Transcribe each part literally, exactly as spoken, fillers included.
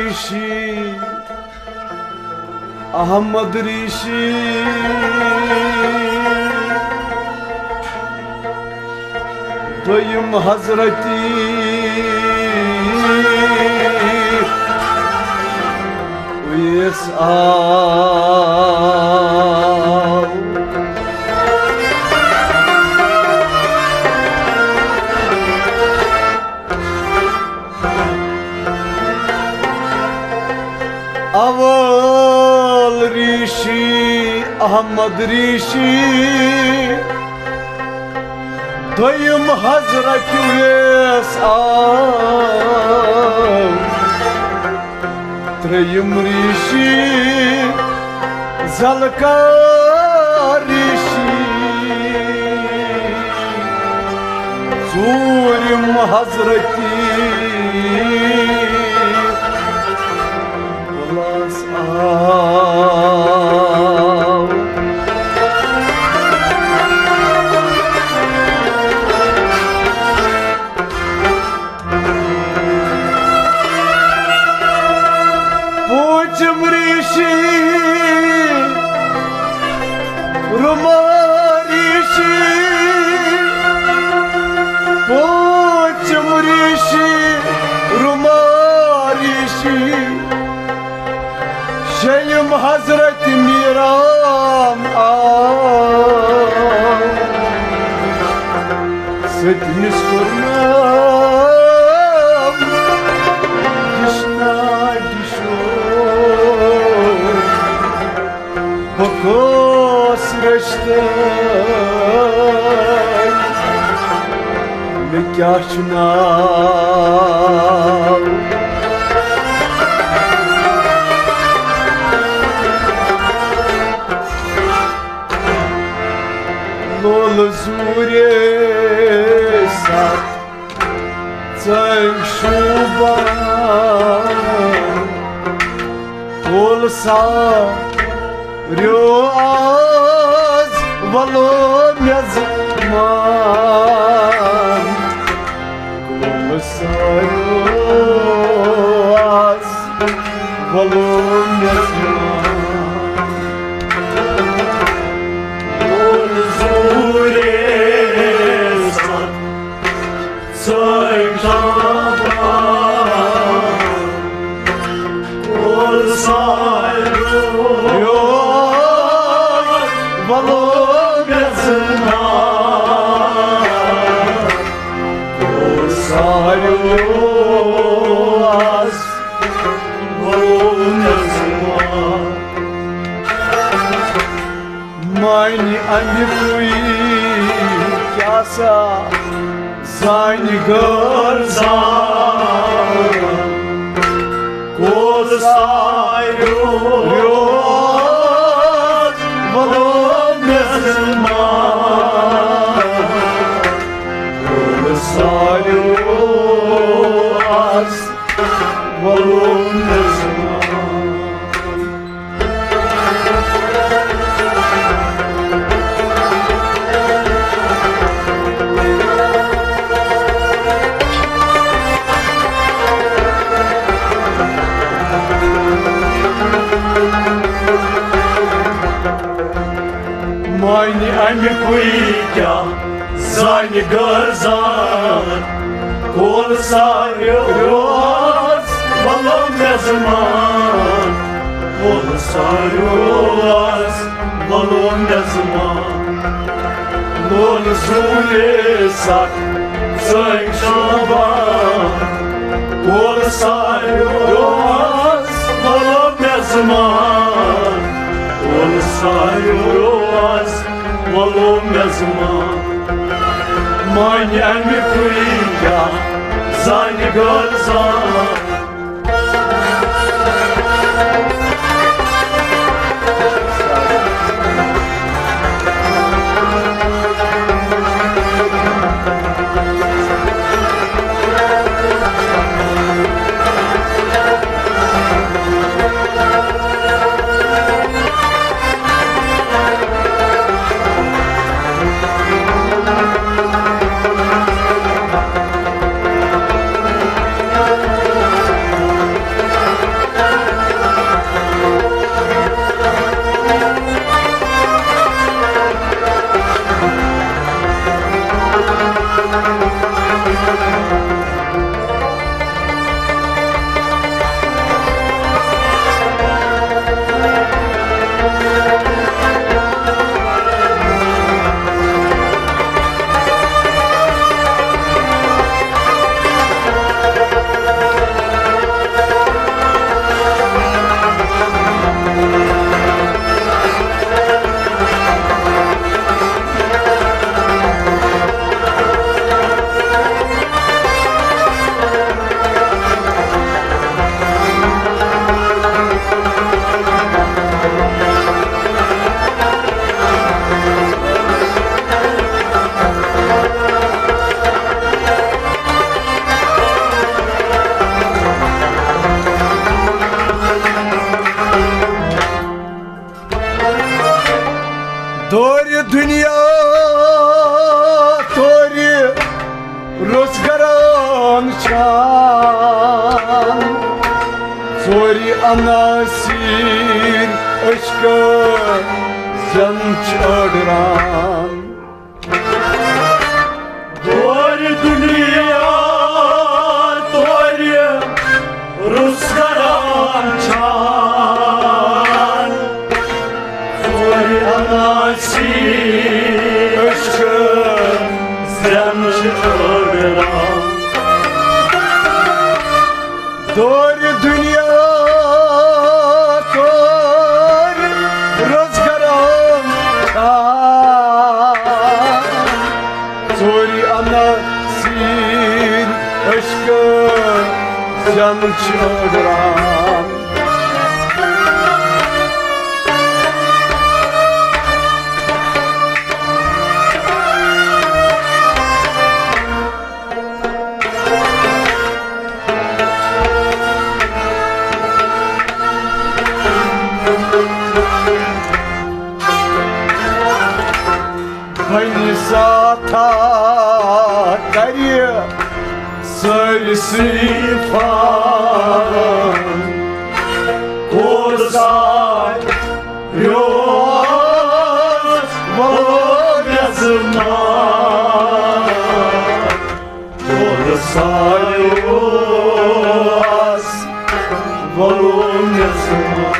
ریشی، احمد ریشی، دوٚیِم حضرتی اویس آو۔ اول ریشی احمد ریشی، دوٚیِم حضرت اویس آو، ترٛیٚیِم ریشی ذوالقار ریشی، ژوٗرِم حضرتی الیاس آو۔ پوٗنٛژِم ریشی رُما ریشی، پوٗنٛژِم ریشی رُما ریشی، شیٚیِم حضرت میٖران آو، سٔتمِس کوٚر نام ڈِشنا ڈِشو۔ بہٕ کۄس رٔچھتَے، مےٚ کیٛاہ چھُ ناو؟ لولہٕ زوٗرِ سَتھ ژٔنٛگۍ شوٗبان، کُل سا ریو آز وَلو مےٚ زمان، کُل سا ریو آز وَلو مےٚ زمان۔ کُل زوٗرِ سَتھ ژٔنٛگۍ شوٗبان، کُل سا ریو آز وَلو مےٚ زمان، کُل سا ریو آز وَلو مےٚ زمان۔ مانہِ اَمہِ کُے کیٛاہ سا زانہِ غٲر زان، کُل سا ریو آز وَلو مےٚ زمان، کُل سا ریو آز وَلو مےٚ زمان۔ مانہِ اَمہِ کُے کیٛاہ زانہِ غٲر زان، کُل سا ریو آز وَلو مےٚ زمان، کُل سا ریو آز وَلو مےٚ زمان۔ لولہٕ زوٗرِ سَتھ ژٔنٛگۍ شوٗبان، کُل سا ریو آز وَلو مےٚ زمان، کُل سا ریو آز وَلو مےٚ زمان۔ مانہِ اَمہِ کُے کیٛاہ زانہِ غٲر زان۔ دورِ دُنیا تورِ روزگارن چھان، ژورِ عناصر عشقہٕ زن چھِ أڑران۔ دورِ دُنیا تورِ روزگارن چھان، ژورِ عناصر عشقہٕ زن چھِ أڑران۔ دورِ دُنیا تورِ روزگارن چھان، ژورِ عناصر عشقہٕ زن چھِ أڑران۔ بنہِ ساتھا کرِ سٲرسٕے فان، کوٗتاہ یوس ووٚن مےٚ زمان، ووٚن ساروِیَس، ووٚن مےٚ زمان۔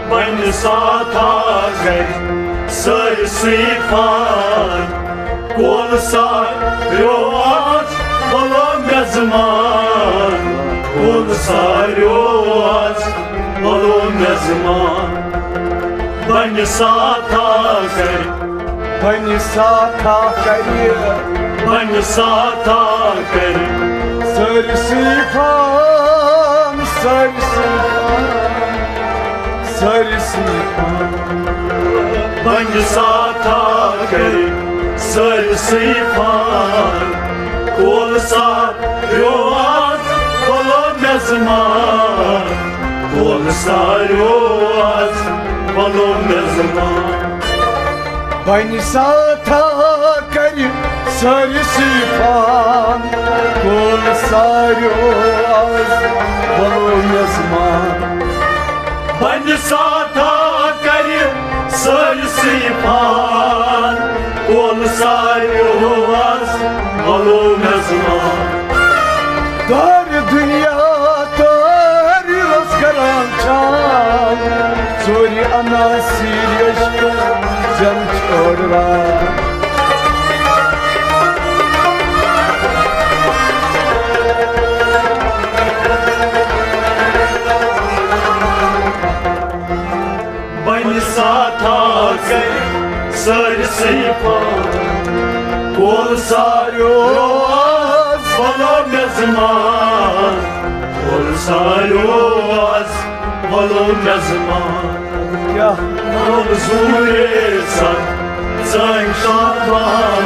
بنہِ ساتھا کرِ سٲرسٕے فان، کول ساروِیَس ووٚن مےٚ زمان، کول ساروِیَس ووٚن مےٚ زمان۔ بنہِ ساتھا کرِ، بنہِ ساتھا کرِ، بنہِ ساتھا کرِ سٲرسٕے فان، سٲرسٕے فان، سٲرسٕے فان۔ بنہِ ساتھا کرِ سٲرسٕے فان، کول ساروِیَس ووٚن مےٚ زمان، کول ساروِیَس ووٚن مےٚ زمان۔ بنہِ ساتھا کرِ سٲرسٕے فان، کول ساروِیَس ووٚن مےٚ زمان۔ بنہِ ساتھا کرِ سٲرسٕے فان، کول ساروِیَس ووٚن مےٚ زمان۔ دورِ دُنیا تورِ روزگارن چھان، ژورِ عناصر عشقہٕ زن چھِ أڑران۔ بنہِ ساتھا کرِ سٲرسٕے فان، کول ساروِیَس ووٚن مےٚ زمان، کول ساروِیَس ووٚن مےٚ زمان۔ کیٛاہ؟ کول زوٗرے سا سٲنۍ شابان،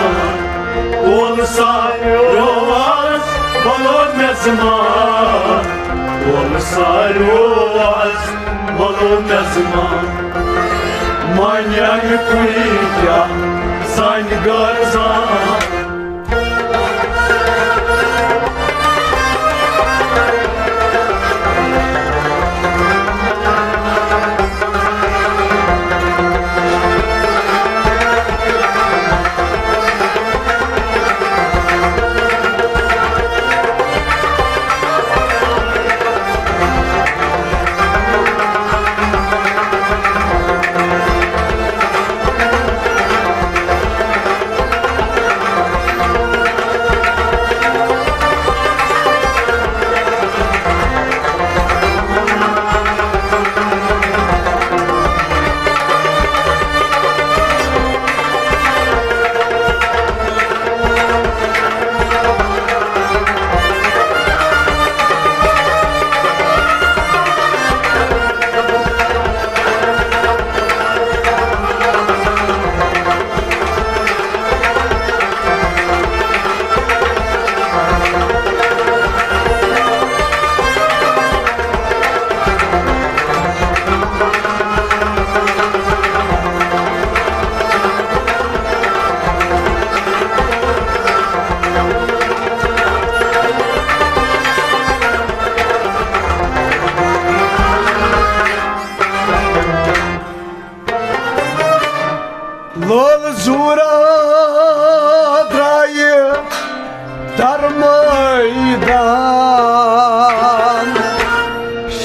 کول ساروِیَس ووٚن مےٚ زمان، کول ساروِیَس ووٚن مےٚ زمان۔ مانہِ اَمہِ کُے کیٛاہ سانہِ غٲر زان۔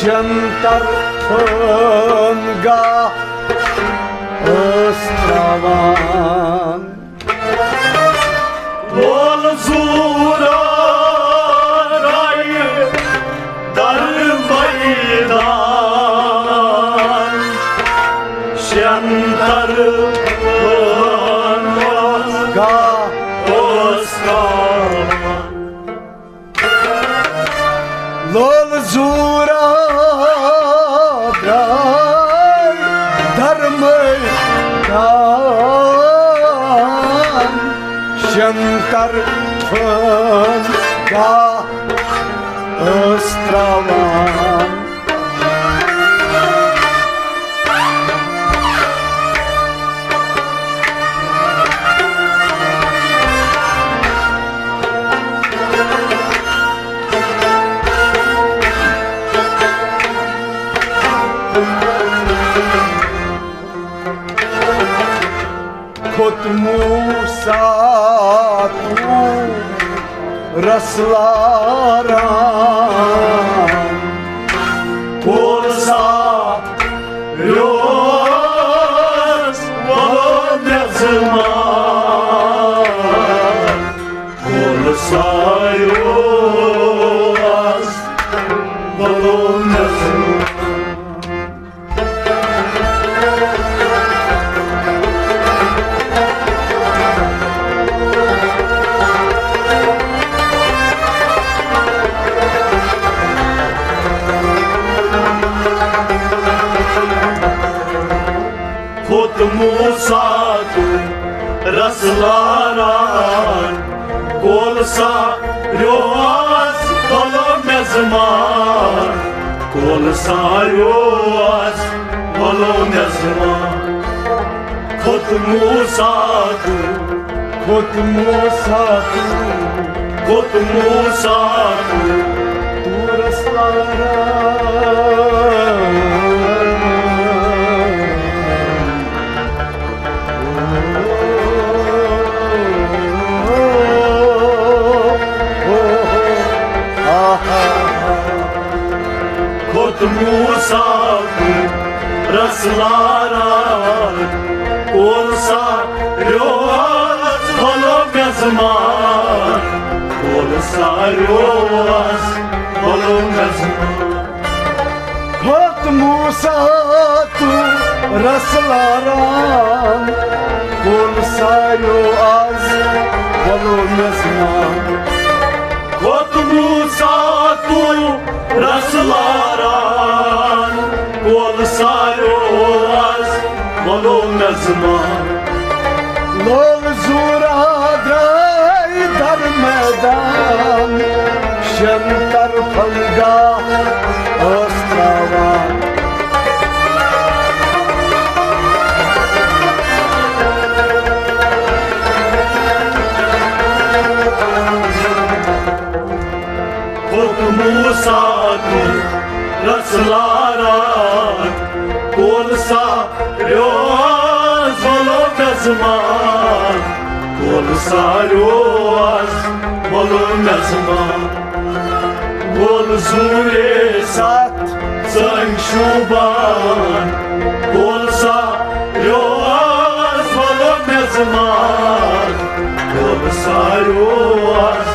جنتر خانگاہ ٲس تراوان۔ لول زورا درایہِ در میدان، جنتر خانگاہ ٲس تراوان۔ لول زورا درٛاے در میدان، جنتر خانگاہ ٲس تراوان۔ کھوٚت موسیٰ طورس لاران، کول سا ریوس ولو مےٚ زمان، کول سا ریوس ولو مےٚ زمان۔ کھوٚت موسیٰ طورس لاران، کول سا ریوس ولو مےٚ زمان، کول سا ریوس ولو مےٚ زمان۔ کھوٚت موسیٰ طور، کھوٚت موسیٰ طور، کھوٚت موسیٰ طور، طورس لاران۔ کھوٚت موسیٰ طورس لاران، کول سا ریوس ولو مےٚ زمان، کول سا ریوس ولو مےٚ زمان۔ کھوٚت موسیٰ طورس لاران، کول سا ریوس ولو مےٚ زمان۔ کھوٚت موسیٰ طورس لاران، کول سا ریوس ولو مےٚ زمان۔ لول زورا درٛاے در میدان، جنتر خانگاہ ٲس تراوان۔ کھوٚت موسیٰ طورس لاران، کول سا ریوس ولو مےٚ زمان، کول سا ریوس ولو مےٚ زمان۔ وول زورے ستھ زنگ شوٗبان، کول سا ریوس ولو مےٚ زمان، کول سا ریوس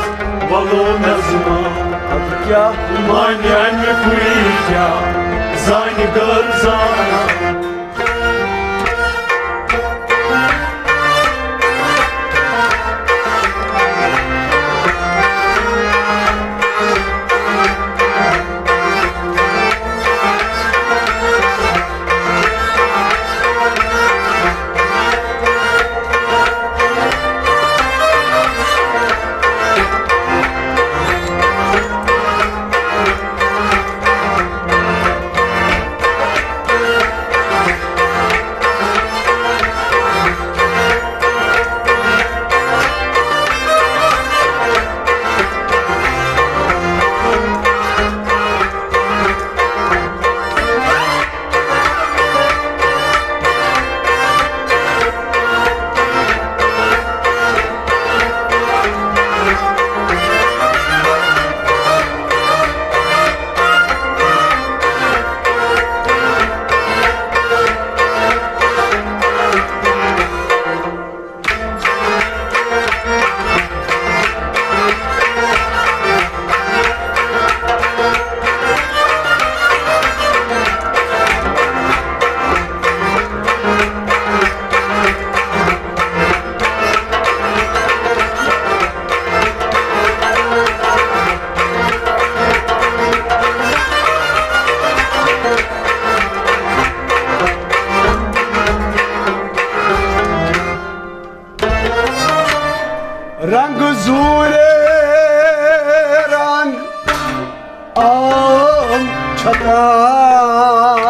ولو مےٚ زمان۔ ادٕ کیٛاہ؟ وۄنۍ اَمہِ کُے کیٛاہ زانہِ گٔر زان۔ پکان۔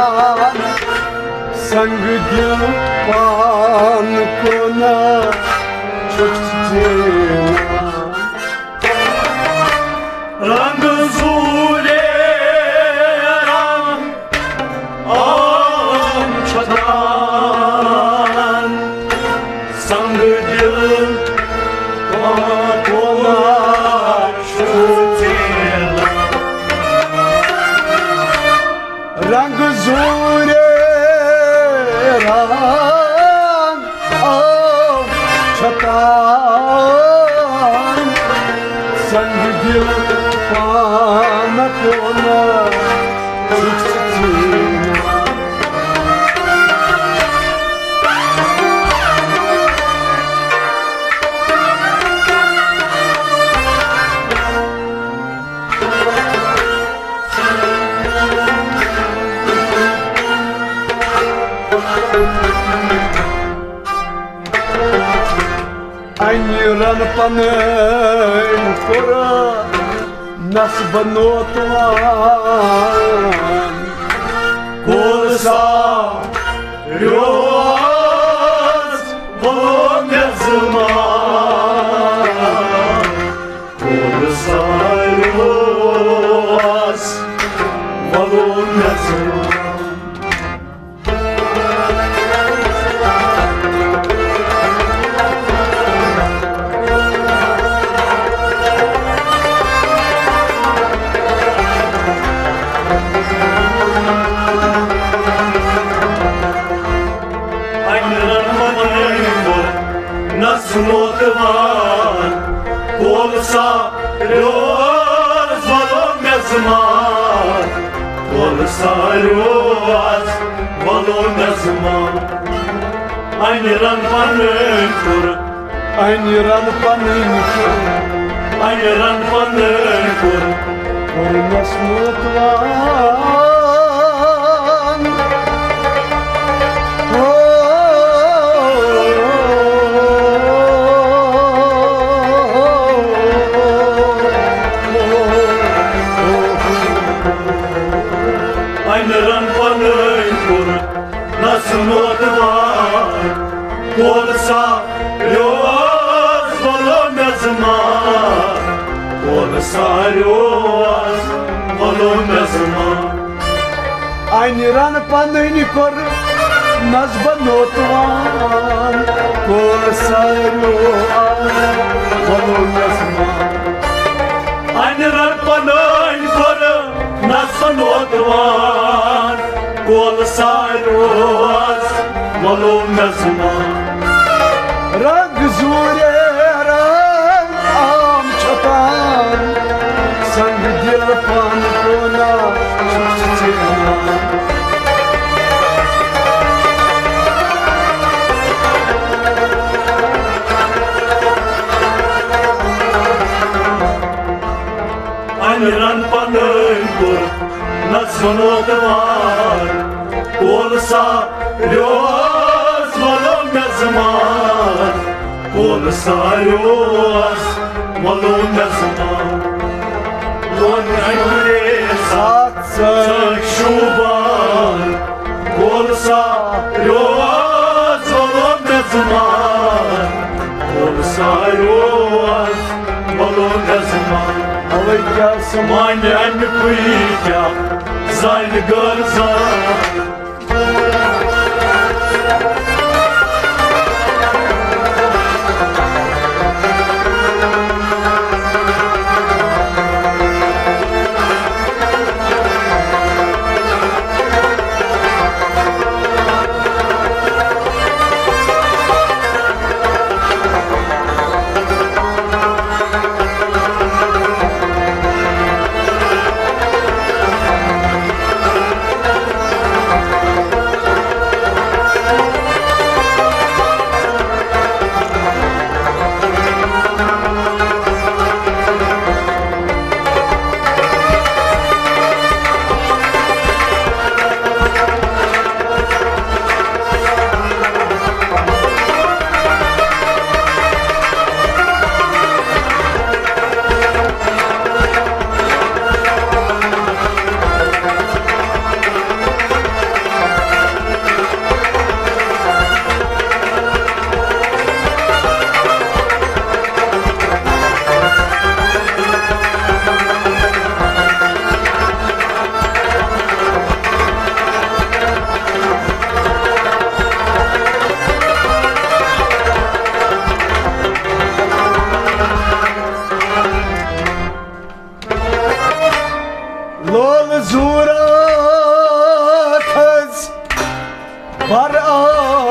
سنگ دل پان کونہ چھُکھ ژٕ ژینان۔ رنگ زورے رنگ آم چھۄتان۔ سنگ دل پان کونہ چھُکھ ژٕ ژینان۔ رنگ زورے رنگ آو چھۄتان۔ سنگ دل پان کونہ چھُکھ ژٕ ژینان۔ انہِ رن پنٕنۍ کوٚر نصبہٕ نوتوان۔ کول سا ریوس بو مےٚ زمان۔ کول سا ریوس بو مےٚ زمان۔ انہِ رن پنٕنۍ کوٚر نصبہٕ نوتوان۔ کول سا ریوس بو مےٚ زمان۔ کول سا ریوس بو مےٚ زمان۔ انہِ رن پنٕنۍ کوٚر۔ انہِ رن پنٕنۍ کوٚر۔ انہِ رن پنٕنۍ کوٚر۔ کوٚرنس نوتوان۔ ہو۔ انہِ رن پنٕنۍ کوٚر نصبہٕ نوتوان۔ کول سا ریوس بو مےٚ زمان۔ کول سا ریوس بو مےٚ زمان۔ انہِ رن پنٕنۍ کوٚر نصبہٕ نوتوان۔ کول سا ریوس بو مےٚ زمان۔ انہِ رن پنٕنۍ کوٚر نصبہٕ نوتوان۔ کول سا ریوس بو مےٚ زمان۔ رنگ زورے رنگ آم چھۄتان۔ سنگ دل پان کونہ چھُکھ ژٕ ژینان۔ انہِ رن پنٕنۍ کوٚر نصبہٕ نوتوان۔ کول سا ریوس بو مےٚ زمان۔ کول سا ریوس بو مےٚ زمان۔ لون انگریز ساتھ سۭتۍ شوٗبان۔ کول سا ریوس بو مےٚ زمان۔ کول سا ریوس بو مےٚ زمان۔ اوے کیٛاہ سا مانہِ امہِ پُیہِ کیٛاہ زانہِ غٲر زان۔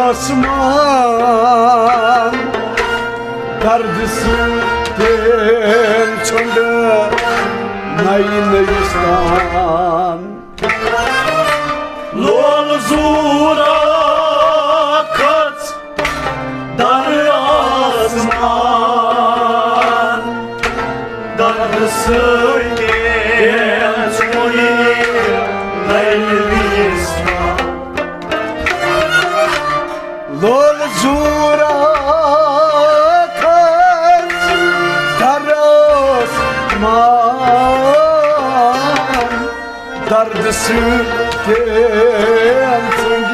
آسمان، درد سۭتۍ ژھنٛڈ نَیہِ نٔوِستان۔ لول زورا کھژ در آسمان، درد سۭتۍ ژھنٛڈ نَیہِ نٔوِستان۔ لول زورا کھژ در آسمان، درد سۭتۍ ژھنٛڈ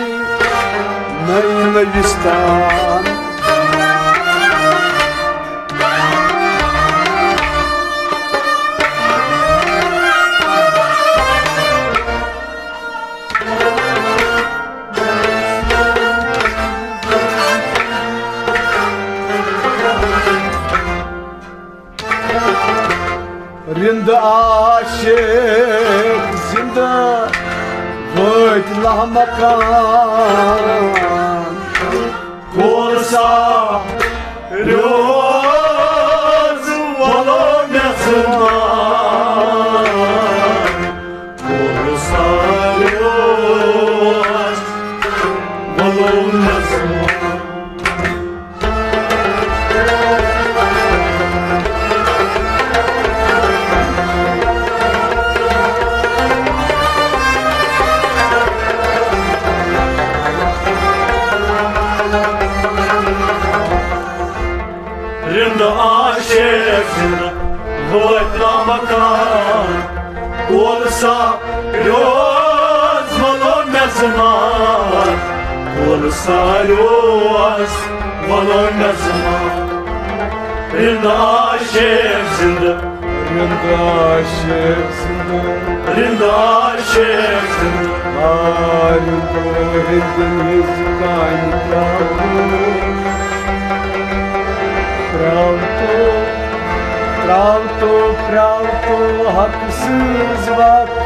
نَیہِ نٔوِستان۔ رِند عاشق زِندٕ وٲتۍ لامکان۔ کول سا روز وَلو مےٚ زُمان۔ کول سا روز وَلو مےٚ زُمان۔ رِند عاشق زِندٕ وٲتۍ لامکان۔ کول سا روز وَلو مےٚ زُمان۔ کول سا روز وَلو مےٚ زُمان۔ رِند عاشق زِندٕ۔ رِند عاشق زِندٕ۔ رِند عاشق زِندٕ۔ آے دۄہ ہیٚتِن ہِنٛز کامہِ ترٛاوُن۔ پرٛاو تو، پرٛاو تو، پرٛاو تو حق سٕنٛز وَتھ۔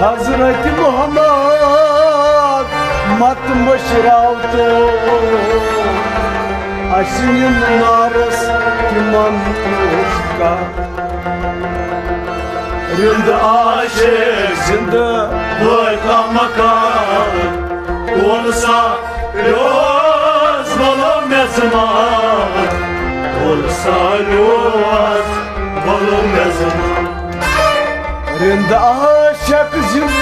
حضرت محمد مت مٔشراو تو، اَسہِ نِن نارس تِمن تُج کتھ۔ رِند عاشق زِندٕ وٲتۍ لامکان۔ کول سا روز وَلو مےٚ زُمان۔ کول سا روز وَلو مےٚ زُمان۔ رِند عاشق زِندٕ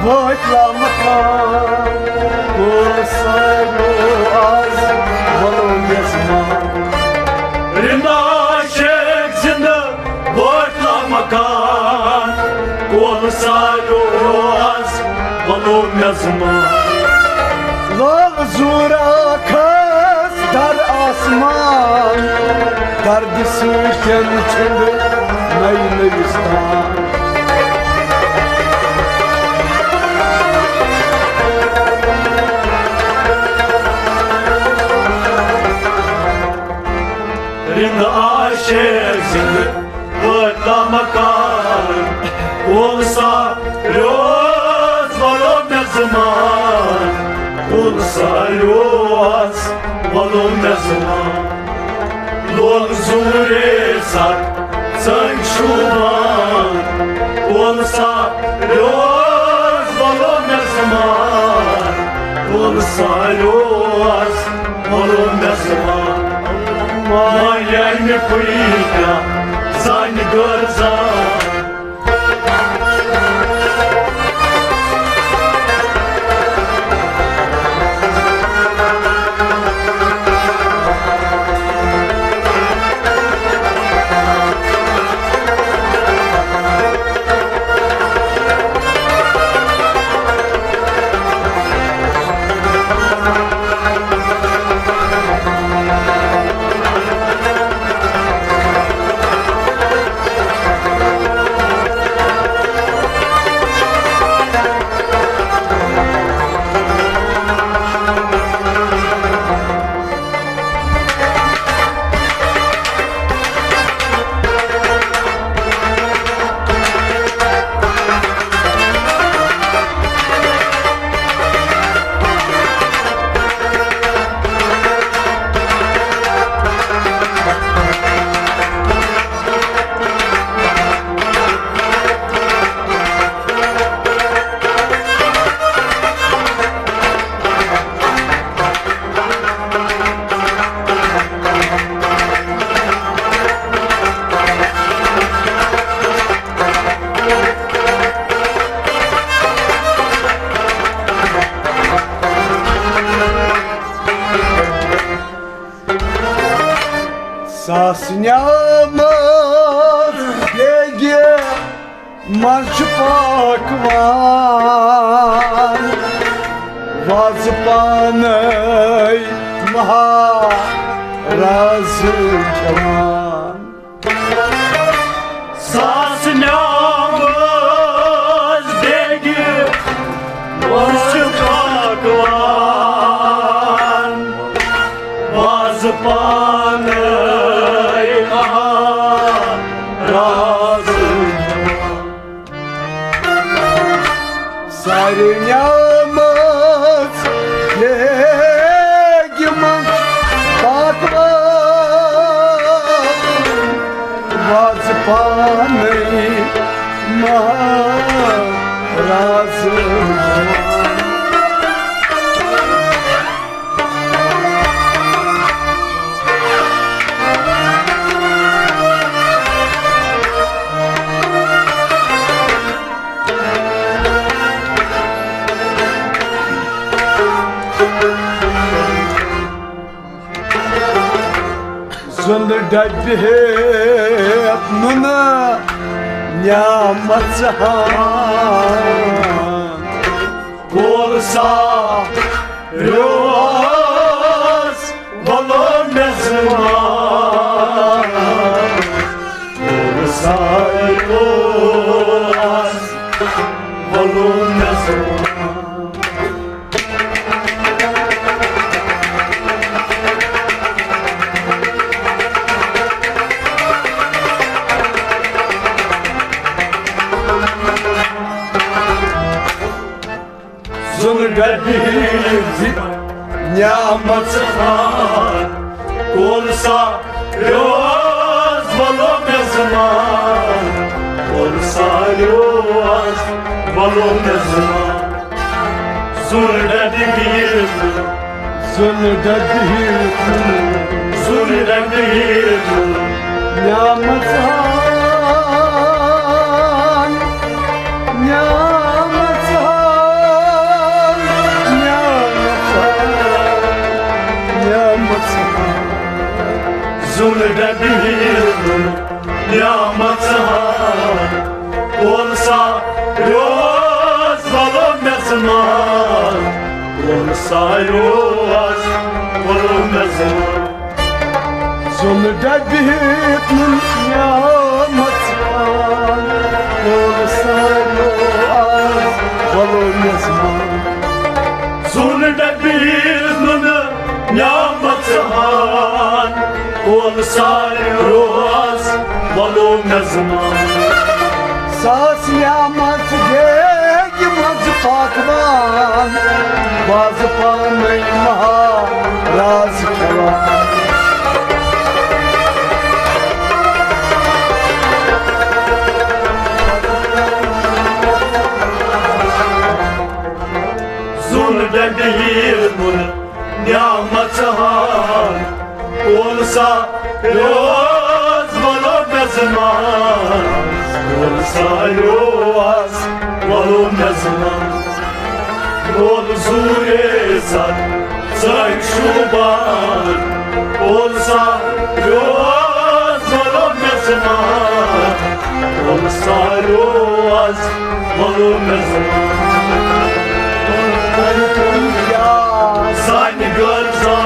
وٲتۍ لامکان۔ کول سا روز وَلو مےٚ زُمان۔ رِند عاشق زِندٕ وٲتۍ لامکان۔ کول سا روز وَلو مےٚ زُمان۔ لول زورا کھژ در آسمان، درد سۭتۍ ژھنٛڈ نَیہِ نٔوِستان۔ رِند عاشق زِندٕ وٲتۍ لامکان۔ کول سا روز وَلو مےٚ زُمان۔ کول سا روز وَلو مےٚ زُمان۔ لول زورے سا ژٔنٛدۍ شوٗبان۔ کول سا روز وَلو مےٚ زُمان۔ کول سا روز وَلو مےٚ زُمان۔ مایہِ اَمہِ پُیہِ کیٛاہ زانہِ غٲر زان۔ آسنیامٕژ بیگہِ منٛز چھُ پاکوان، وازٕ پانَے مہارازٕ کھٮ۪وان۔ ساس نیامٕژ بیگہِ منٛز چھُ پاکوان، وازٕ پانَے مہارازٕ کھٮ۪وان۔ سارے نیامٕژ بیگہِ منٛز پاکوان، وازٕ پانَے مہارازٕ۔ زُنہٕ ڈبہِ ہیٚتھ نُنہٕ نیامژ ہان۔ کول سا روز ولو میزبان، کول سا روز ولو میزبان۔ زُن ڈبہِ ہِنٛزِ نعمژ ہان، کول سا روز ولو میزبان، کول سا روز ولو میزبان۔ زُن ڈبہِ ہِنٛزِ، زُن ڈبہِ ہِنٛزِ، زُن ڈبہِ ہِنٛزِ نعمژ ہان، نعمژ ہان، نعمژ ہان، نعمژ ہان۔ زُن ڈبہِ ہِنٛزِ نعمژ ہان، کول سا روز ولو میزبان، کول سا روز ولو میزبان۔ زُن ڈبہِ ہِنٛزِ نعمژ ہان، کول سا روز ولو میزبان۔ زُن ڈبہِ ہِنٛزِ نعمژ ہان، کول سا روز ولو میزبان۔ ساس نعمژ بیگہِ منٛز پاکوان، وازٕ پانَے مہاراز کھٮ۪وان۔ زُن ڈبہِ ہِنٛزِ نعمژ ہان، کول سا روز ولو میزبان، کول سا روز ولو میزبان۔ کول زوٗرے سر ژٲنٛگۍ شوٗبان، کول سا روز ولو میزبان، کول سا روز ولو میزبان۔ سانہِ غٲر زان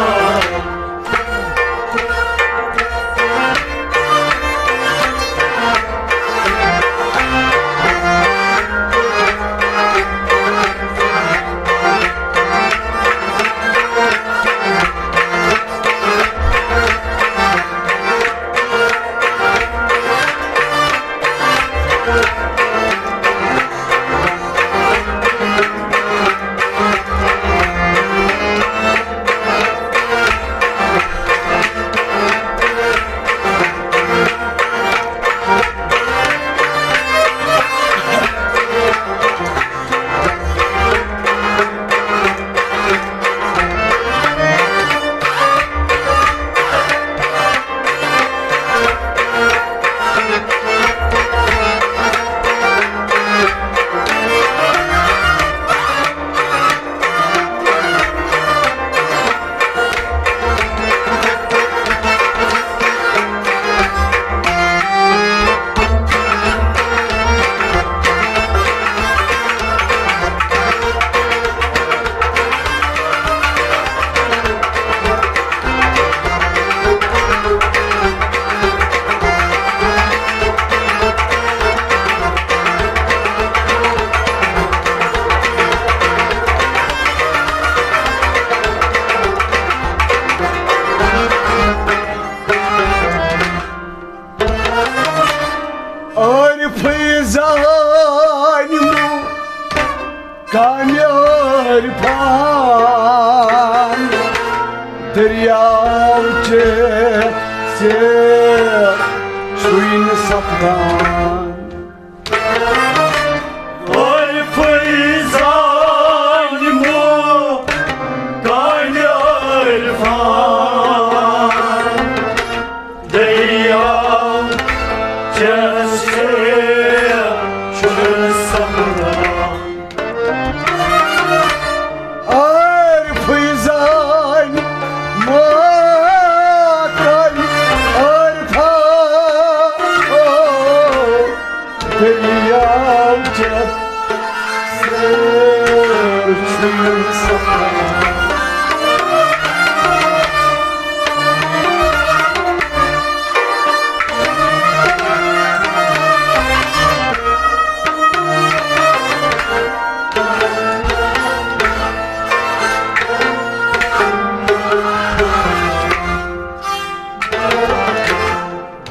کامہِ عرفان دٔریاو چہِ ژےٚ چھُے نہٕ سپدان۔ عرفٕے زانہِ مو کامہِ عرفان۔ دٔریاو چس چھُنہٕ سپدان۔ عارفٕے زانہِ ماتم عارفا۔ دٔریاو چس چھُنہٕ سپدان۔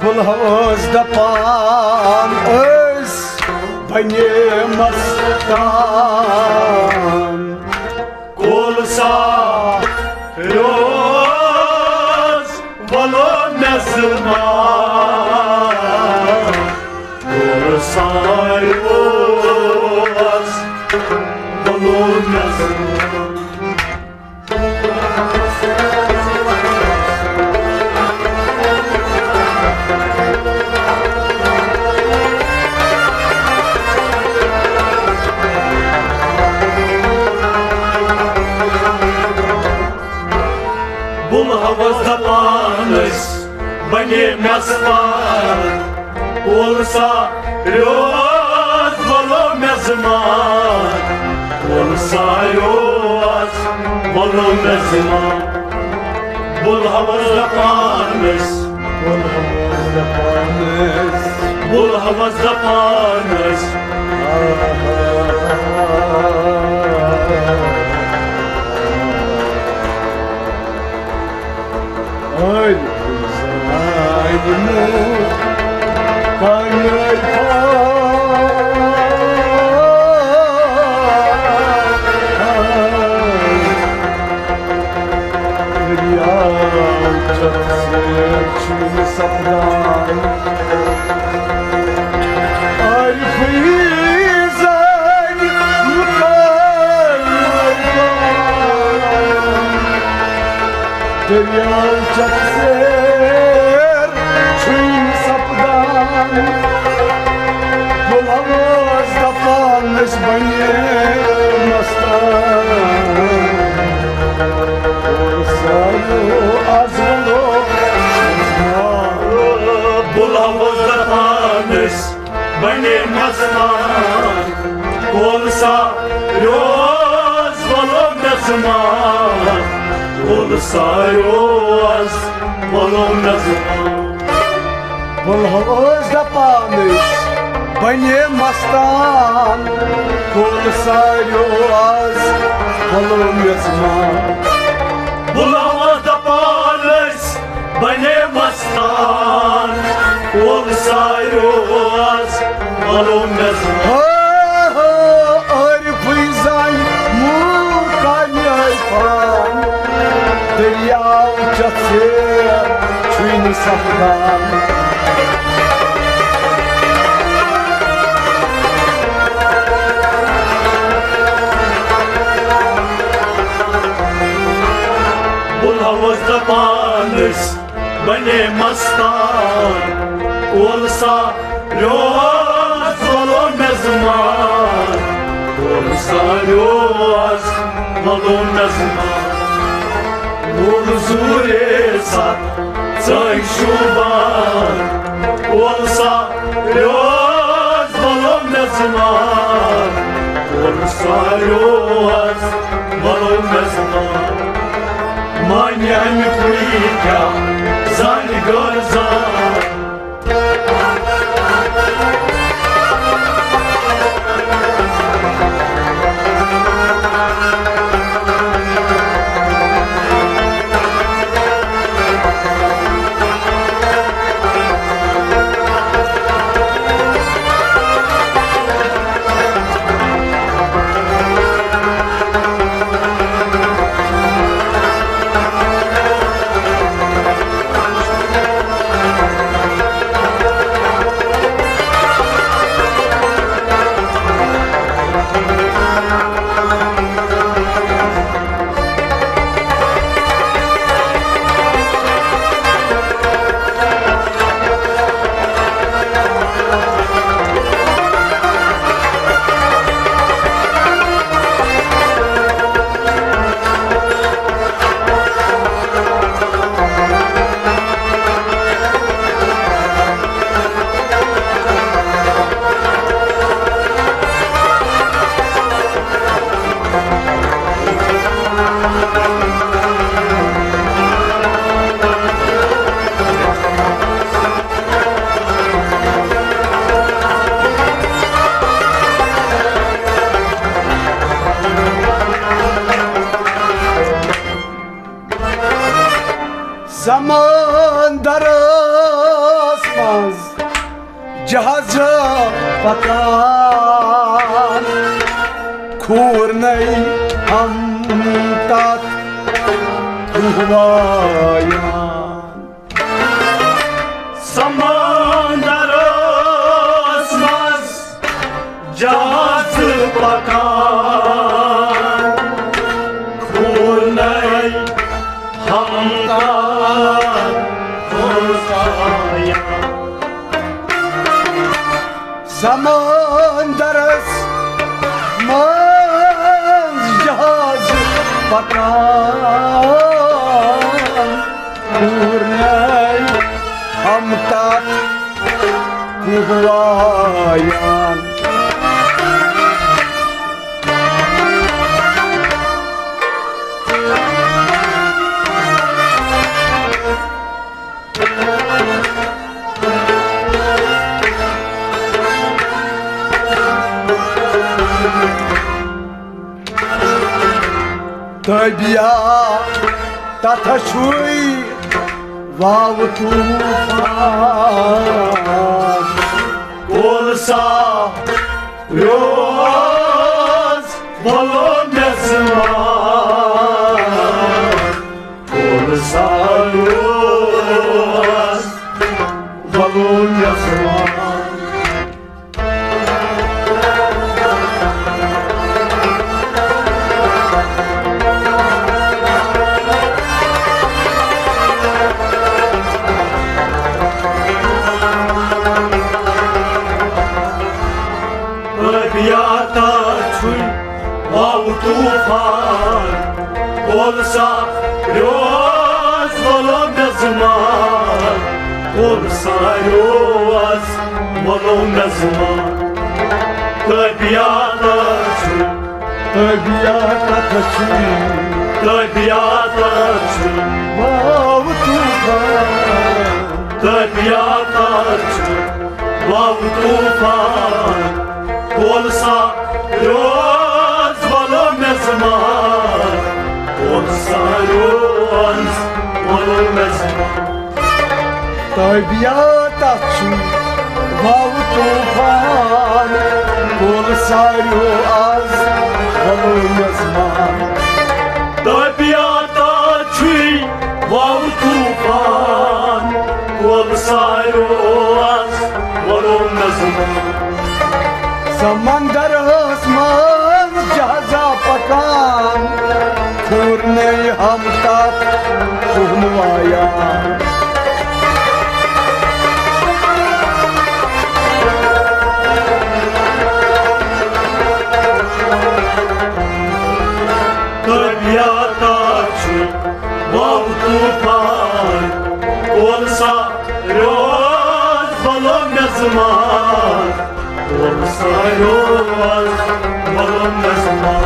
بُلہٕ اوس دپان أسۍ بنے مستان۔ کول سا روز ولو مےٚ زٕ ماہ۔ کول سا روز ولو مےٚ زٕ ماہ۔ بُلہٕ اوس دپان أسۍ بنے مستان۔ کول سا روز ولو مےٚ زٕ ماہ۔ کول سا روز ولو مےٚ زٕ ماہ۔ بُلہٕ اوس دپان أسۍ۔ بُلہٕ اوس دپان أسۍ۔ بُلہٕ اوس دپان أسۍ۔ أرۍ زانہِ مو کامہِ عرفان۔ دٔریاو چس چھُنہٕ سپدان۔ عارفٕے زانہِ مُقام عرفان۔ دٔریاو چس چھُے نہٕ سپدان۔ بُلہٕ اوس دپان أسۍ بنے مستان۔ سالو از ولو۔ بُلہٕ اوس دپان أسۍ بنے مستان۔ کول سا روز ولو مےٚ زٕ ماہ۔ کول سا روز ولو مےٚ زٕ ماہ۔ بُلہٕ اوس دپان أسۍ بنے مستان۔ کول سا روز ولو مےٚ زٕ ماہ۔ بُلہٕ اوس دپان أسۍ بنے مستان۔ کول سا روز ولو مےٚ زٕ ماہ۔ ہو، ہو، عارفٕے زانہِ مو کامہِ عرفان۔ دٔریاو چس چھُے نہٕ سپدان۔ بُلہٕ اوس دپان أسۍ بنے مستان۔ کول سا روز ولو مےٚ زٕ ماہ۔ کول سا روز ولو مےٚ زٕ ماہ۔ وول زوٗرے سا ژٲنٛگۍ شوٗبان۔ کول سا روز ولو مےٚ زٕ ماہ۔ کول سا روز ولو مےٚ زٕ ماہ۔ مانہِ اَمہِ کُے کیٛاہ زانہِ غٲر زان۔ سمندرس منٛز جہاز پکان، کھوٗرنَے ہم تتھ کُہوایان۔ سمندرس منٛز جہاز پکان، کھوٗرنَے ہم تتھ کُہوایان۔ سمندرس منٛز جہاز پکان، کھوٗرنَے ہم تتھ کُہوایان۔ طبیعتس چھُے واوٕ طوفان۔ کول سا روز وَلو مےٚ زمان۔ کول سا روز وَلو مےٚ زمان۔ طبیعتس چھُے واوٕ طوفان، کول سا روز وَلو مےٚ زمان، کول سا روز وَلو مےٚ زمان۔ طبیعتس چھُے، طبیعتس چھُے، طبیعتس چھُے واوٕ طوفان۔ طبیعتس چھُے واوٕ طوفان، کول سا روز وَلو مےٚ زمان، کول سا روز وَلو مےٚ زمان۔ طبیعتس چھُے واوٕ طوفان، کول سا روز وَلو مےٚ زمان۔ طبیعتس چھُے واوٕ طوفان، کول سا روز وَلو مےٚ زمان۔ سمندرس منٛز جہازا پکان، کھوٗرنَے ہم تتھ کُہوایان۔ طبیعتس چھُے واوٕ طوفان، کول سا روز وَلو مےٚ زمان، کول سا روز وَلو مےٚ زمان۔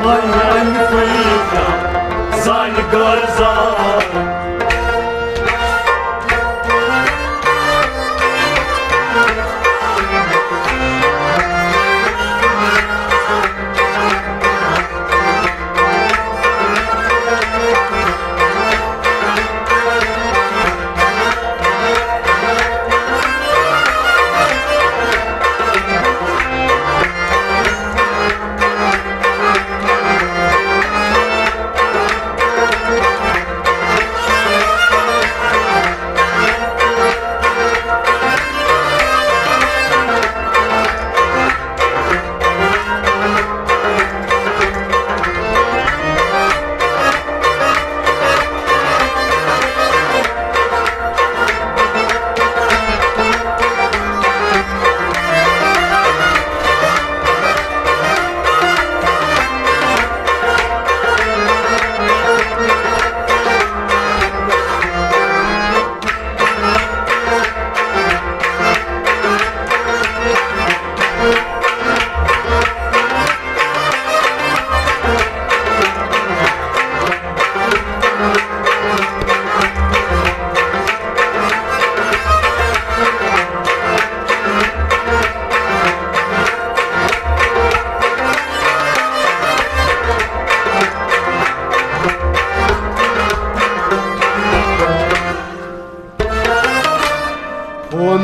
وۄنۍ اَمہِ پھٔلۍ کیٛاہ زانہِ گرزان۔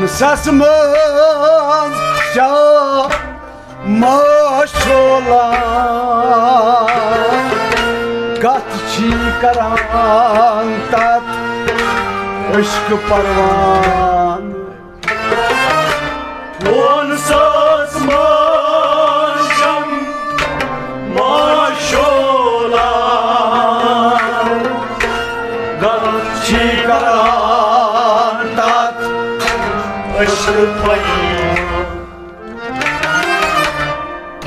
سس منٛز شامہ شولان، کتھ چھی کران تتھ عشق پروان۔ وون سس منٛز شامہ شولان، کتھ چھی کران تتھ عشق پروان۔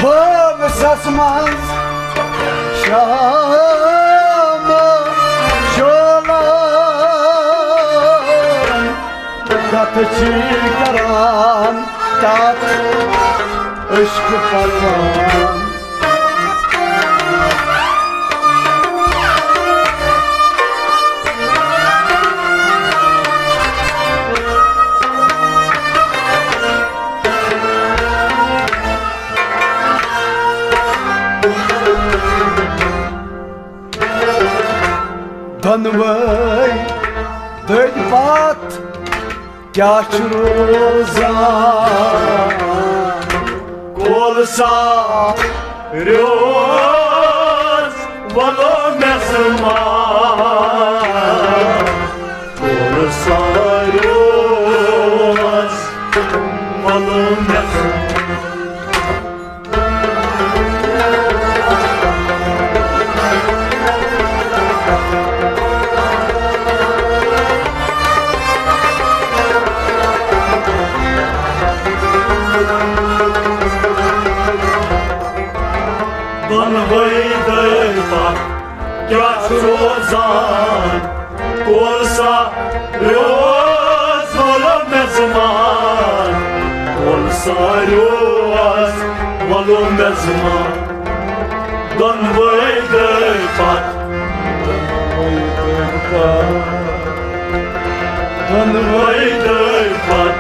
وون سس منٛز شامہ شولان، کتھ چھی کران تتھ عشق پروان۔ دۄنوَے دٔدۍ پتھ کیٛاہ چھُ روزان؟ کول سا روز، وَلو مےٚ زُمان۔ کول سا روز، وَلو مےٚ زُمان۔ دۄنوَے دٔدۍ پتھ کیٛاہ چھُ روزان؟ کول سا روز، وَلو مےٚ زُمان۔ کول سا روز، وَلو مےٚ زُمان۔ دۄنوَے دٔدۍ پتھ، دۄنوَے دٔدۍ پتھ، دۄنوَے دٔدۍ پتھ۔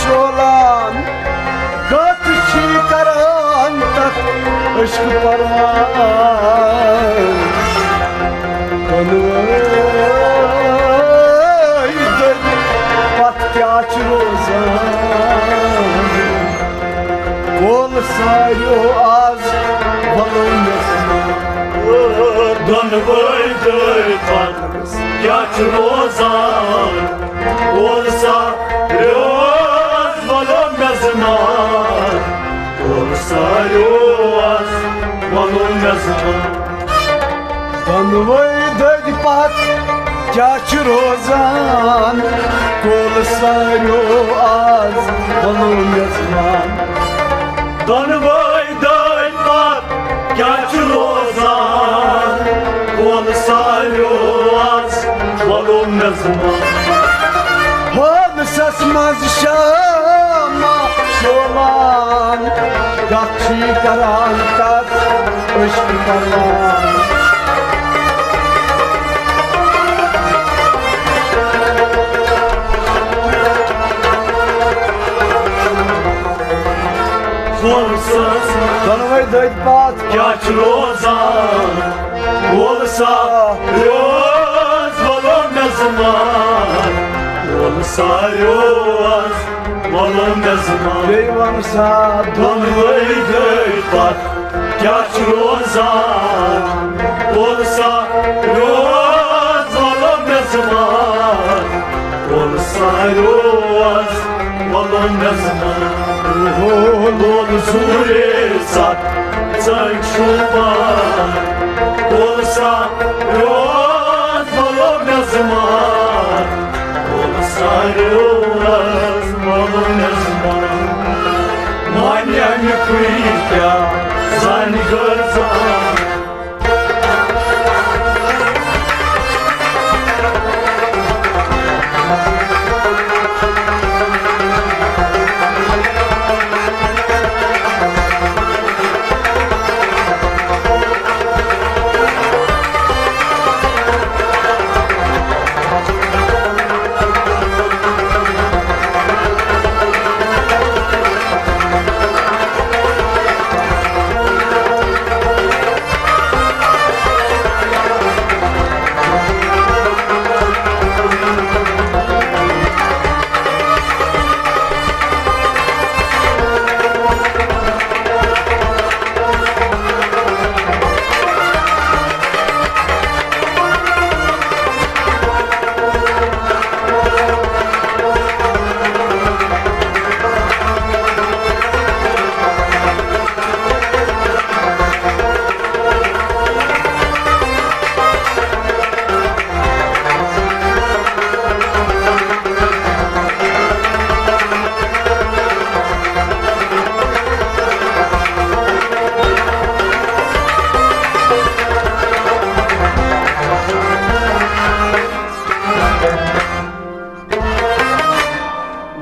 شولان، کتھ چھی کران تتھ عشق پروان؟ دۄنوَے دٔدۍ پتھ کیٛاہ چھُ روزان؟ کول سا روز، وَلو مےٚ زُمان۔ دۄنوَے دٔدۍ پتھ کیٛاہ چھُ روزان؟ کول سا روز، وَلو مےٚ زُمان۔ کول سا روز، وَلو مےٚ زُمان۔ دۄنوَے دٔدۍ پتھ کیٛاہ چھُ روزان؟ کول سا روز، وَلو مےٚ زُمان۔ دۄنوَے دٔدۍ پتھ کیٛاہ چھُ روزان؟ کول سا روز، وَلو مےٚ زُمان۔ ہول سس منٛز شامہ شولان، کتھ چھی کران تتھ عشق پروان؟ دۄنوَے دٔدۍ پتھ کیٛاہ چھُ روزان؟ وول سا روز، وَلو مےٚ زُمان۔ وول سا روز، وَلو مےٚ زُمان۔ بیٚیہِ وَن سا دۄنوَے دٔدۍ پتھ کیٛاہ چھُ روزان؟ وول سا روز، وَلو مےٚ زُمان۔ وول سا روز، وَلو مےٚ زُمان۔ وول زوٗرے ستھ ژٔنٛڈۍ شوٗبان۔ وول سا روز، وَلو مےٚ زُمان۔ وول سا روز، وَلو مےٚ زُمان۔ مانہِ اَمہِ کُے کیٛاہ زانہِ غٲر زان۔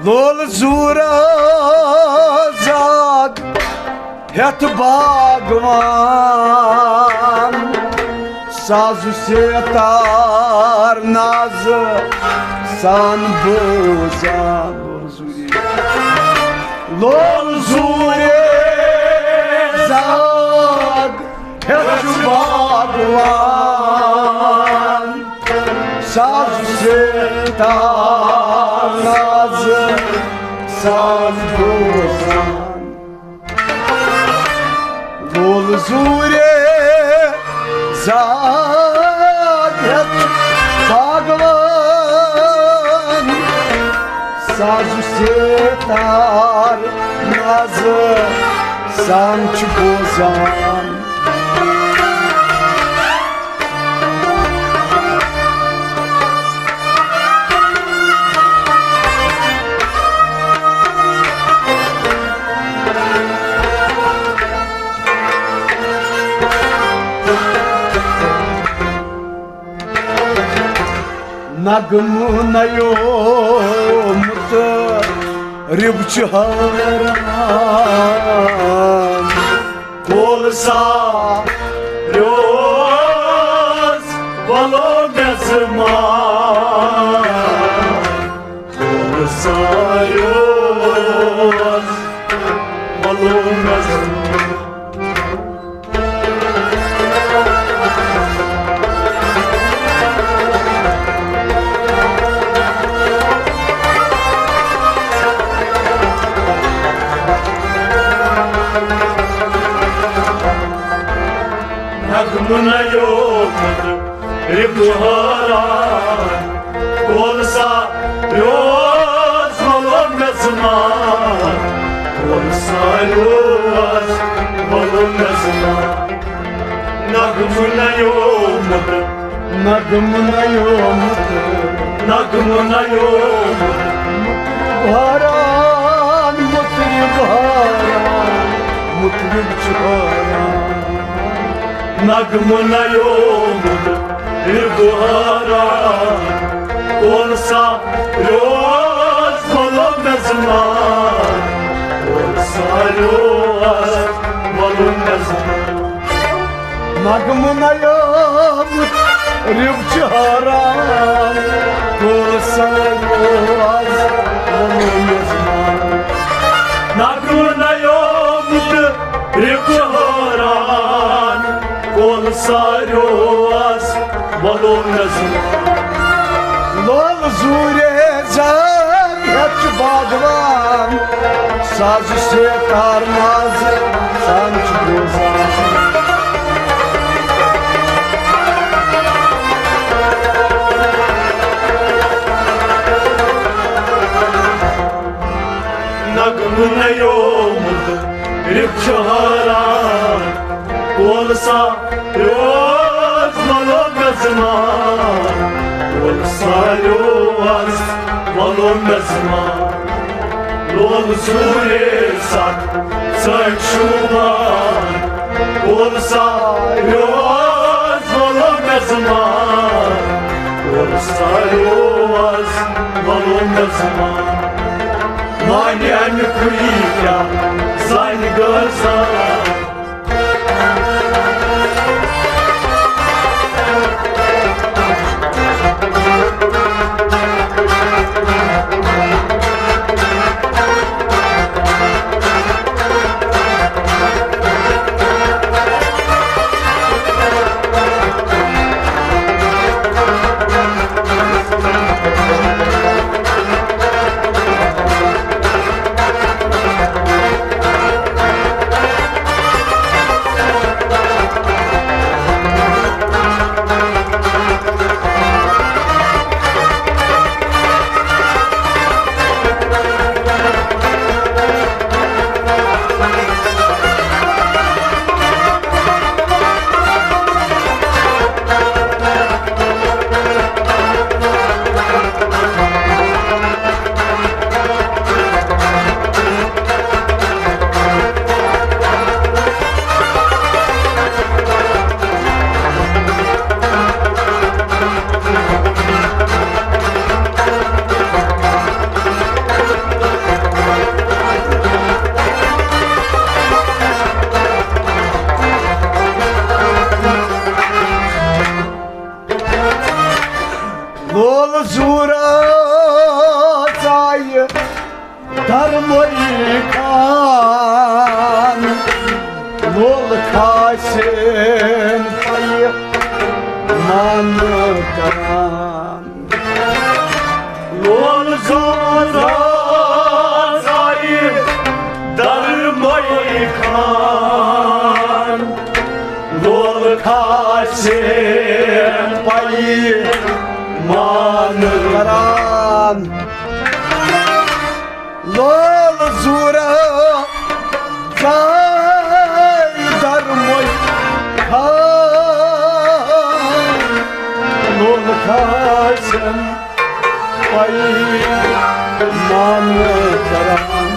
لول زورا زاگ ہیتھ باغوان، ساز سیتار ناز سان بوزان۔ لول زورے زاگ ہیتھ باغوان، ساز سیتار ناز سان بوزان۔ لول زورے زاگ ہیتھ باغوان، ساز سیتار ناز سان چھُ بوزان۔ نغمہٕ نیومُت رِب چھُ حٲران۔ کول سا روز وَلو مےٚ زٕ مان۔ کول سا روز وَلو مےٚ زٕ مان۔ نغمہٕ نیومُت رِب چھُ حٲران۔ کول سا روز وَلو مےٚ زٕ مان۔ کول سا روز وَلو مےٚ زٕ مان۔ نغمہٕ نیومُت، نغمہٕ نیومُت، نغمہٕ نیومُت۔ حٲران مطرب حٲران، مطرب چھُ حٲران۔ نغمہٕ نیومُت رِب حٲران۔ کول سا روز وَلو مےٚ زٕ مان۔ کول سا روز وَلو مےٚ زٕ مان۔ نغمہٕ نیومُت رِب چھُ حٲران۔ کول سا روز وَلو مےٚ زٕ مان۔ نغمہٕ نیومُت رِب چھُ حٲران۔ کول سا روز وَلو مےٚ زٕ مان۔ لول زورے زاگ ہیتھ چھُ باغوان، ساز سیتار ناز سان چھُ بوزان۔ نغمہٕ نیومُت رِب چھُ حٲران۔ کول سا روز وَلو مےٚ زٕ مان۔ کول سا روز وَلو مےٚ زٕ مان۔ لول زورے سَتھ ژٔٹۍ شوٗبان۔ کول سا روز وَلو مےٚ زٕ مان۔ کول سا روز وَلو مےٚ زٕ مان۔ مانہِ اَمہِ کُے کیٛاہ زانہِ غٲر زان۔ رازایہِ درموی خان، لول کھاسن پی مان کران۔ لول زور رازایہِ درموی خان، لول کھاسن پی مان کران۔ لول زورا جاے درموی خان، لول کھاسن پی مان کران۔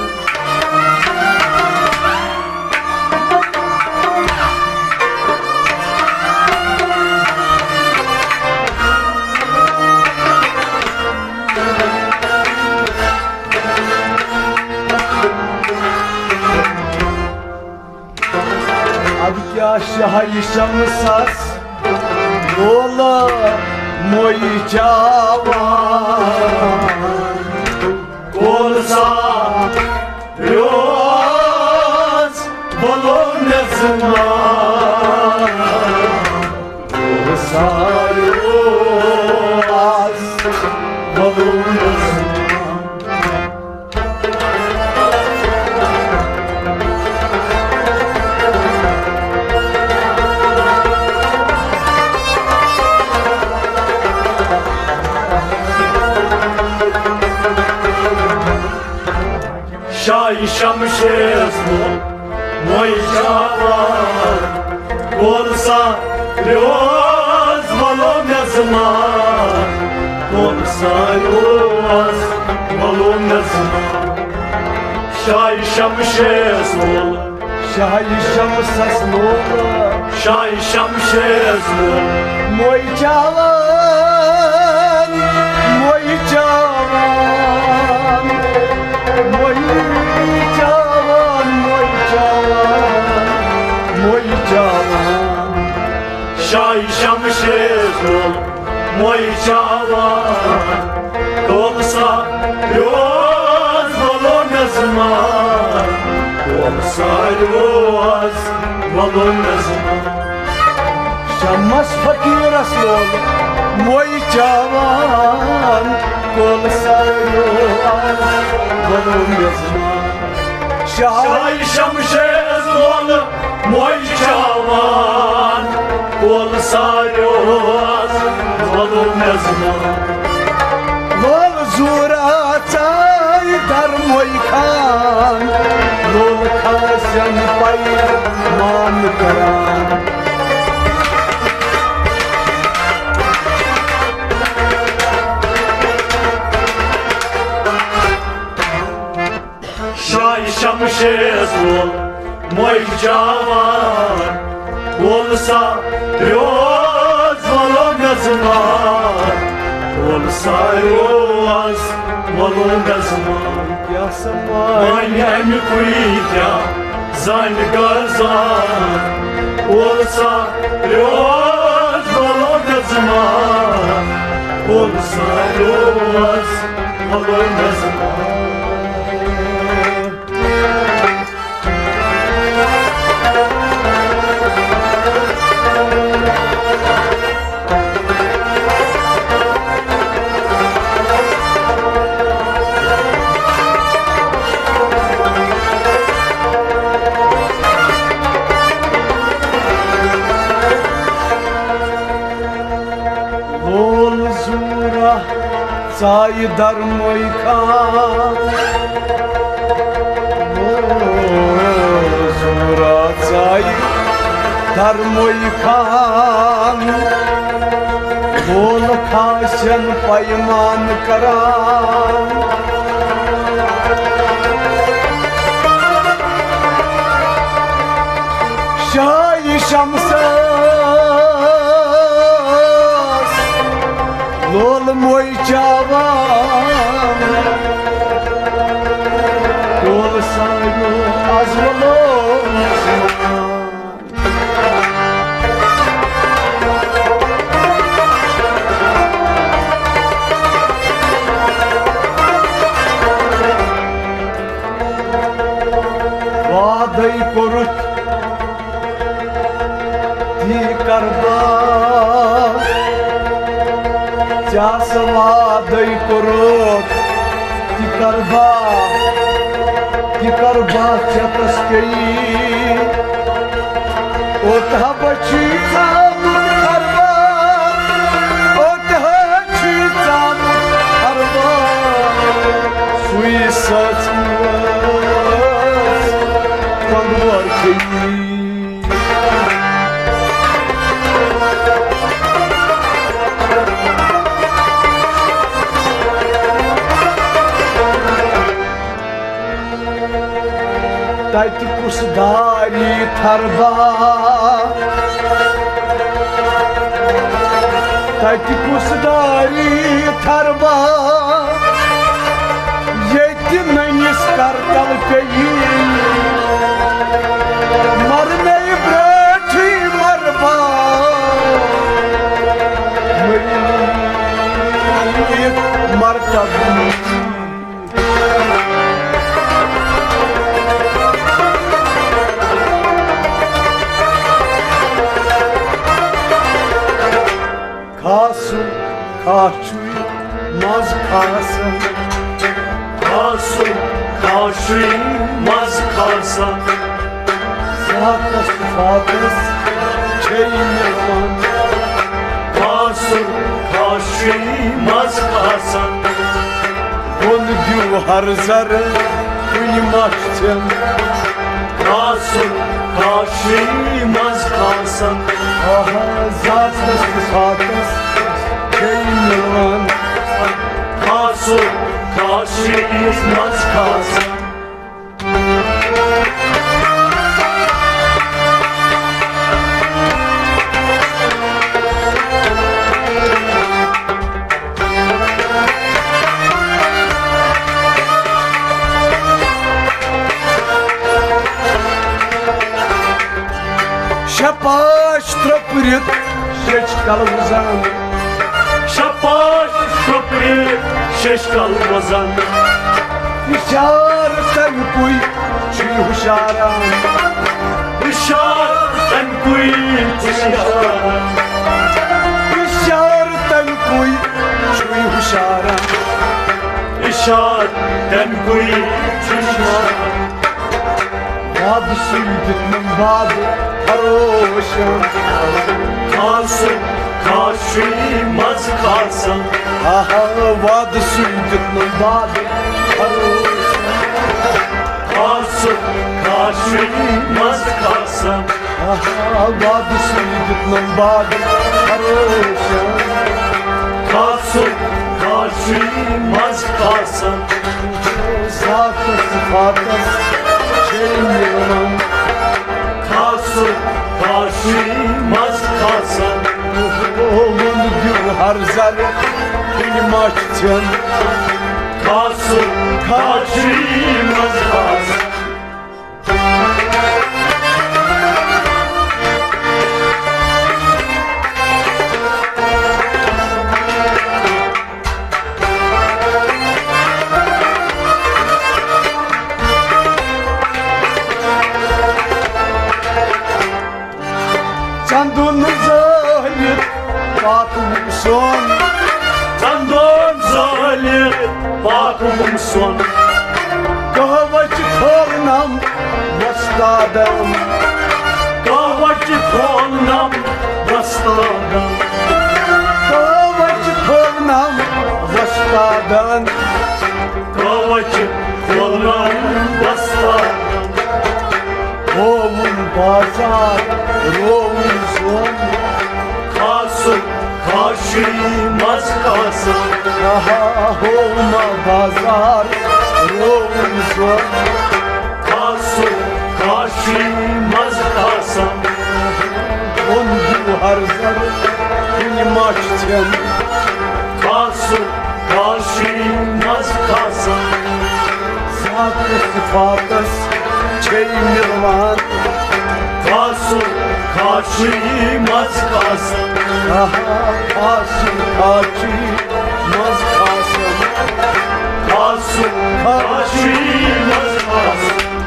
اب کیا شاہ شمسس بول موئی چاوان، کول سا ریاض بولو نظمان، کول سا ریاض بولو نظمان۔ شاہ شمشیرس مول موئی چاوان، کول سا ریاض بولو نظمان، کول سا ریاض بولو نظمان۔ شاہ شمشیرس مول، شاہ شمسس مول، شاہ شمشیرس مول، موئی چاوان، موئی چاوان، موئی چاوان، موئی چاوان، موئی چاوان۔ شاہ شمشیرس مول موئی چاوان، کول سا ریاض بولو نظمان، کول سا ریاض بولو نظمان۔ شمس فقیرس لول موئی چاوان، کول سا ریاض بولو نظمان۔ شاہ شمشیرس لول موئی چاوان، کول سا ریاض بولو نظمان۔ لول زورا ژاے درموئی خان، لول کھاسن پی مان کران۔ شاہ شمشیرس لول موئی چاوان، کول سا ریاض بولو نظمان، کول سا ریاض بولو نظمان۔ کیا سا مانہِ امیُک کُے کیا زانہِ گرزان، کول سا ریاض بولو نظمان، کول سا ریاض بولو نظمان۔ لول زورہ ژایہِ درموئی خان۔ او، زورا ژایہِ درموئی خان۔ لول کھاسن پی مان کران۔ شاہ شمسس لول موئی چاوان، کول سا ریاض بولو نظمان۔ کوٚرُتھ تی کربا، ژےٚ آسہٕ وعدَے کوٚرمُت، تی کربا، تی کربا ژےٚ تس پیٚیہِ۔ اوٚت ہا بچی ژامُت کربا، اوٚت ہا چھی ژامُت کربا، سُے سچ کۄنٛگور کھیٚیہِ۔ تتہِ کُس داری تھربا، تتہِ کُس داری تھربا، ییٚتہِ نٔنِس کرتل پیٚیہِ، مرنے برٛونٛٹھٕے مربا، مٔرِتھ مرتب۔ کھاسُن کھاچُے مَزٕ کھاسان۔ کھاسُن کھاچُے مَزٕ کھاسان۔ ذاتس فاتس چھے مِلان۔ کھاسُن کھاچُے مَزٕ کھاسان۔ بۄن دیو ہر ذرٕ کُنہِ مَچھِ ژھٮ۪ن۔ کھاسُن کھاچُے مَزٕ کھاسان۔ آہا، ذاتس تہٕ فاتس چھے مِلان۔ کھاسُن کھاچُے مَزٕ کھاسان۔ شپاش ترٛوپرِتھ شیٚچھ کلہٕ وُزان۔ شپاش ترٛوپرِتھ شیٚچھ کلہٕ وُزان۔ اِشارٕ تَمہِ کُے چھُے ہُشاران۔ اِشارٕ تَمہِ کُے چھُے ہُشاران۔ اِشارٕ تَمہِ کُے چھُے ہُشاران۔ اِشارٕ تَمہِ کُے چھُے ہُشاران۔ وعدٕ سُے دیُتنم باد خروشن۔ کھاسُن کھاچُے مَزٕ کھاسان۔ آہا، وعدٕ سُے دیُتنم باد خروشن۔ کھاسُن کھاچُے مَزٕ کھاسان۔ آہا، وعدٕ سُے دیُتنم باد خروشن۔ کھاسُن کھاچُے مَزٕ کھاسان۔ ذاتس فاتس چھے مِلان۔ کھاسُن کھاچُے مَزٕ کھاسان۔ وۄن دیو ہر ذرٕ کُنہِ مَچھِ ژھٮ۪ن۔ کھاسُن کھاچُے مَزٕ کھاسان۔ چندُن زٲلِتھ پاکھ وُم سۄن۔ چندُن زٲلِتھ پاکھ وُم سۄن۔ قہوٕ چہِ کھولنم وۄستادن۔ قہوٕ چہِ کھولنم وۄستادن۔ قہوٕ چہِ کھولنم وۄستادن۔ قہوٕ چہِ کھولنم وۄستادن۔ ہووُن بازار، رووُن سۄن۔ کھاسُن کھاچُے مَزٕ کھاسان۔ آہا، ہووُن بازار، رووُن سۄن۔ کھاسُن کھاچُے مَزٕ کھاسان۔ بۄن دیو ہر ذرٕ کُنہِ مَچھِ ژھٮ۪ن۔ کھاسُن کھاچُے مَزٕ کھاسان۔ ذاتس صفاتس چھے مِلان۔ کھاسُن کھاچُے مَزٕ کھاسان۔ آہا، کھاسُن کھاچُے مَزٕ کھاسان۔ کھاسُن کھاچُے مَزٕ کھاسان۔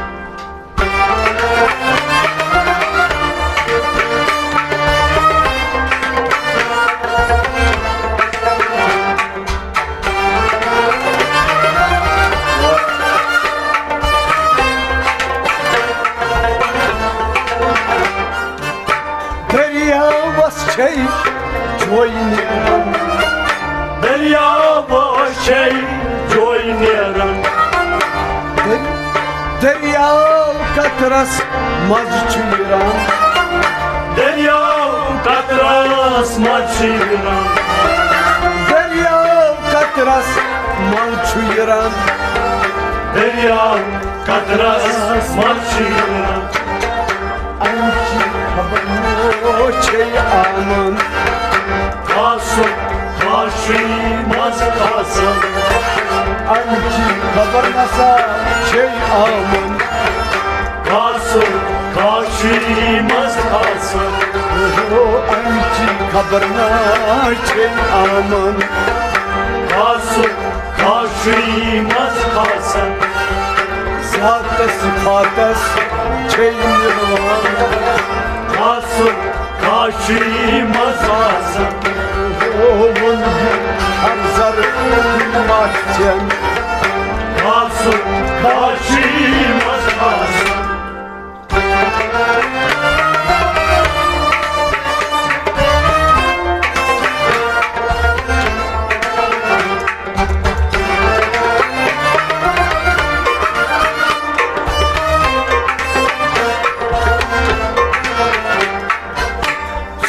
ہے جوے نیران۔ دٔر-، دٔریاو قطرس منٛز چھُ یِران۔ دٔریاو قطرس منٛز چھُ یِران۔ دٔریاو قطرس منٛز چھُ یِران۔ دٔریاو قطرس منٛز چھُ یِران۔ اَمہِ چی خبر نو چھے آمن۔ کاسُک کاشی منٛز کاسن۔ اَمہِ چی خبر نسا چھے آمن۔ کاسُک کاشی منٛز کاسن۔ او، اَمہِ چی خبر نا چھے آمن۔ کاسُک کاشی منٛز کاسن۔ ذاتس صفاتس چھے مِلوان۔ کاسُک کاشی منٛز آسن۔ او ووٚن ہر زر مَتھ چٮ۪ن۔ کاسُک کاشی منٛز آسن۔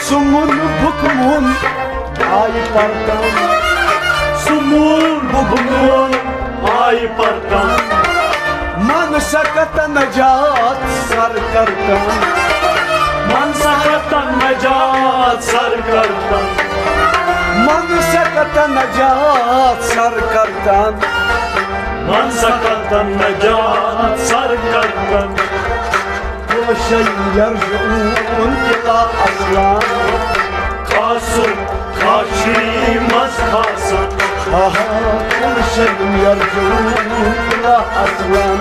سُہ مُن بُک مُن آیہِ پرتان۔ سُہ مُن بُک مُن آیہِ پرتان۔ من سکت نجات سر کرتان۔ من سکت نجات سر کرتان۔ من سکت نجات سر کرتان۔ من سکت نجات سر کرتان۔ کُل شیء یرجعون الی اصلان۔ کاسُک کاشی منٛز کاسن۔ آہا، کُل شیء یرجعون الی اصلان۔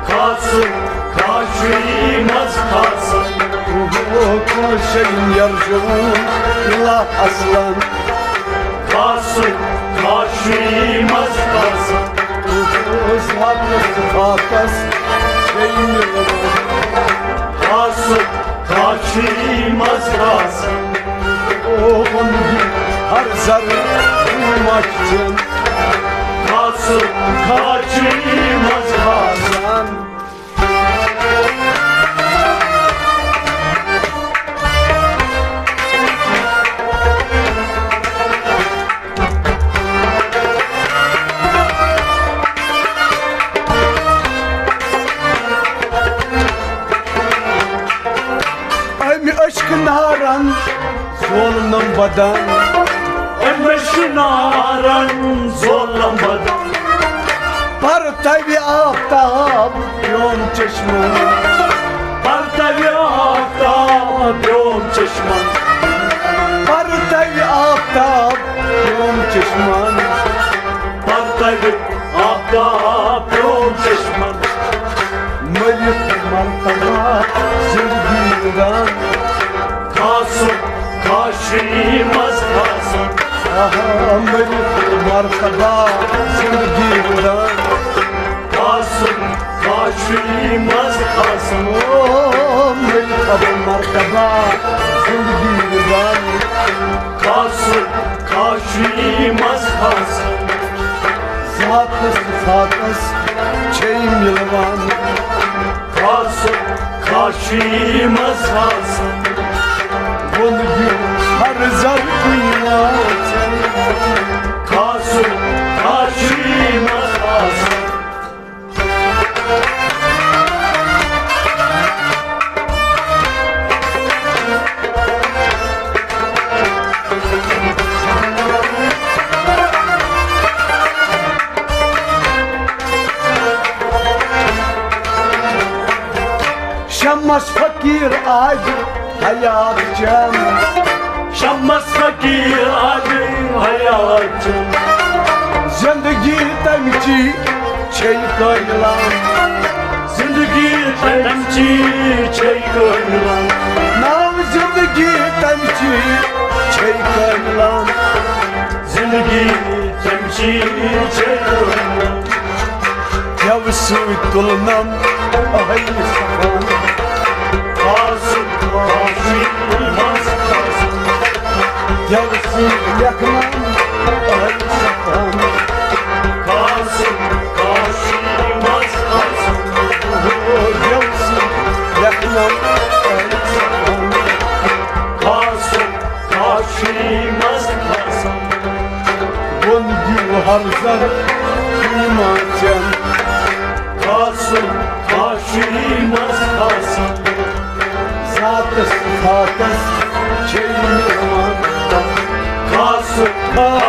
کاسُک کاشی منٛز کاسن۔ او کُل شیء یرجعون الی اصلان۔ کاسُک کاشی منٛز کاسن۔ او ذاتس صفاتس چھے مِلوان۔ کاسُک کاشی منٛز کاسن۔ او ووٚن ہر زر مَتھ چٮ۪ن۔ کاسُک کاشی منٛز کاسن۔ امہِ عشقہٕ نارن زولنم بدن۔ امہِ عشقہٕ نارن زولنم بدن۔ پرتوِ آفتاب پیوم چشمن۔ پرتوِ آفتاب پیوم چشمن۔ پرتوِ آفتاب پیوم چشمن۔ پرتوِ آفتاب پیوم چشمن۔ مٔرِتھ مرتبہ زندگی دان۔ کاسُک کاشی منٛز کاسن۔ آہا، مٔرِتھ مرتبہ زندگی دان۔ کاسُک کاشی منٛز کاسن۔ او، مٔرِتھ مرتبہ زندگی دان۔ کاسُک کاشی منٛز کاسن۔ ذاتس صفاتس چھے مِلوان۔ کاسُک کاشی منٛز کاسن۔ ووٚن ہر زر کُنہِ واتن۔ کاسُک کاشی منٛز کاسن۔ شمس فقیر آج حیات چم۔ شمس فقیر آج حیات چم۔ زندگی تمچی چھے کٲملان۔ زندگی تمچی چھے کٲملان۔ ناو زندگی تمچی چھے کٲملان۔ زندگی تمچی چھے کٲملان۔ گٮ۪وٕ سۭتۍ تُلنم أہلِ صفان۔ خاص خاصی منٛز خاص۔ گٮ۪وٕ سۭتۍ لیکھنم أہلِ صفان۔ سر یِوان چٮ۪ن۔ خاصُن خاشی منٛز خاص۔ ذاتس ذاتس چھے نِوان۔ خاصُن خاص